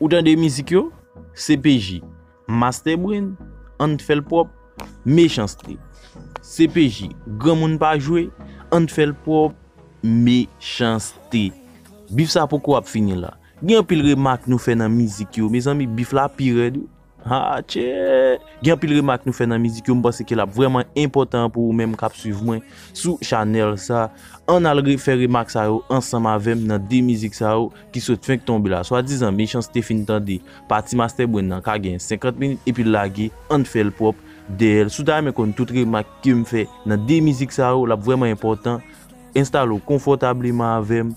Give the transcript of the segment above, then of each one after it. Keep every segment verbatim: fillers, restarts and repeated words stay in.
Ou tande mizik yo? C P J, Master Brain, Ann fè l pwòp, Mechanste. C P J, Granmoun pa jwe, Ann fè l pwòp, Mechanste. Bif sa poko ap fini la. Gen anpil remak nou fè nan mizik yo. Mezanmi, bif la pi rèd wi. Ha, tchè! Gen anpil remak nou fè nan mizik yo, m panse ke l ap vrèman enpòtan pou ou menm k ap swiv mwen sou chanèl sa. Ann al re-, fè remak sa yo ansanm avè m nan de mizik sa yo ki sot fenk tonbe la. Swadizan Mechanste fin tande pati Master Brain nan ka gen senkant minit epi l lage Ann fè l pwòp dèyè l. Si w ta renmen konn tout remak ke m fè nan de mizik sa yo, l ap vrèman enpòtan. Enstale w konfòtableman avè m.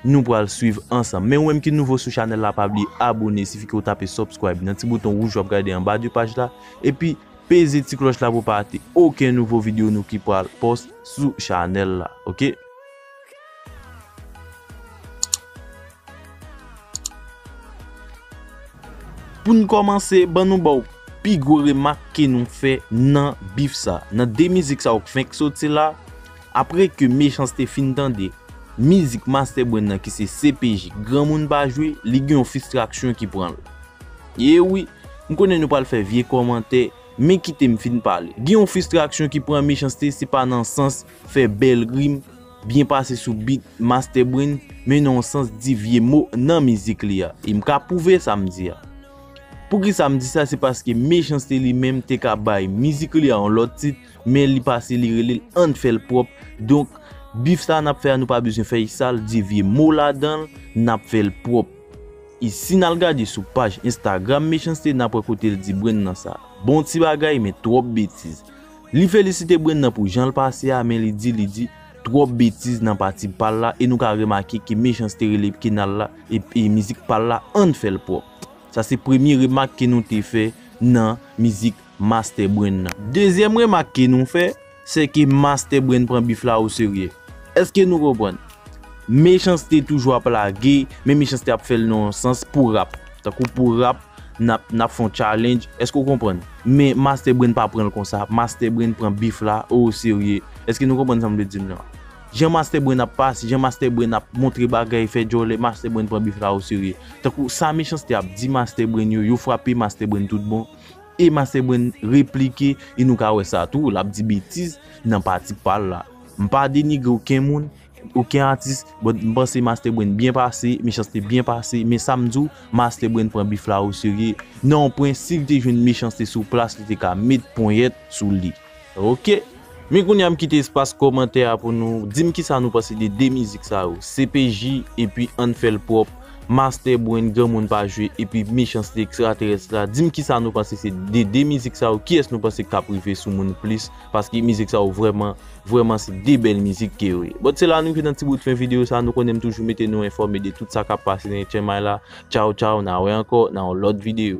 Nou pral swiv ansanm. Men ou menm ki nouvo sou chanèl la, pa bliye abone, sifi ke w tape subscribe nan ti bouton wouj w ap gade anba de paj la, epi peze ti klòch la pou w pa rate okenn nouvo videyo nou ki pral post sou chanèl la, oke? Pou n kòmanse, ban nou ba w pi gwo remak ke nou fè nan bif sa. Nan de mizik sa yo k fenk soti la, apre ke Mechanste fin tande mizik Master Brain nan ki se C P J, Granmoun pa jwe, li gen yon fristrasyon ki pran l. E wi, m konnen nou pral fè vye kòmantè, men kite m fin pale. Gen yon fristrasyon ki pran Mechanste, se pa nan sans fè bèl rim, byen pase sou beat Master Brain, men nan yon sans di vye mo nan mizik li a. E m ka pwouve sa m di a. Poukisa m di sa? Se paske Mechanste li menm te ka bay mizik li a yon lòt tit, men li pase li rele l Ann fè l pwòp. Donk, bif sa n ap fè a, nou pa bezwen fè l sal, di vye mo ladan l, n ap fè l pwòp. E si n al gade sou paj Instagram Mechanste, n ap wè kote l di Brain nan sa. Bon ti bagay, men twòp betiz. Li felisite Brain nan pou jan l pase a, men li di, li di twòp betiz nan pati pa l la, e nou ka remake ke Mechanste rele Kenal la, e, e mizik pa l la, Ann fè l pwòp. Sa se premye remak ke nou te fè nan mizik Master Brain nan. Dezyèm remak ke nou fè, se ke Master Brain pran bif la oserye. Èske nou konprann? Mechanste toujou ap lage, men Mechanste ap fè l nan yon sans pou rap. Tankou pou rap, n ap, n ap fè yon challenge. Èske w konprann? Men Master Brain pa pran l konsa. Master Brain pran bif la oserye. Èske nou konprann sa m vle di m nan? Jan Master Brain ap pase, jan Master Brain ap montre bagay, fè djòlè, Master Brain pran bif la oserye. Tankou sa Mechanste ap di Master Brain yo, yo frape Master Brain tout bon. E Master Brain replike, e nou ka wè sa tou, l ap di betiz nan pati pa l la. M pa denigre okenn moun, okenn atis, but m panse Master Brain byen pase, Mechanste byen pase, men sa m di w, Master Brain pran bif la oserye. Nan yon pwen, si l te jwenn Mechanste sou plas, li te ka met ponyèt sou li. Oke. Men kounye a m kite espas kòmantè a pou nou di m kisa nou panse de de mizik sa yo, C P J epi Ann fè l pwòp, Master Brain, Granmoun pa jwe, epi Mechanste Ekstraterès la. Di m kisa nou panse se de de mizik sa yo, kiyès nou panse k ap rive sou moun plis, paske mizik sa yo vrèman, vrèman se de bèl mizik ke yo ye. But se la nou rive nan ti bout fen videyo sa, nou konnen m toujou mete nou enfòme de tout sa k ap pase nan H M I la. Tchaw, tchaw, n a wè ankò nan yon lòt videyo.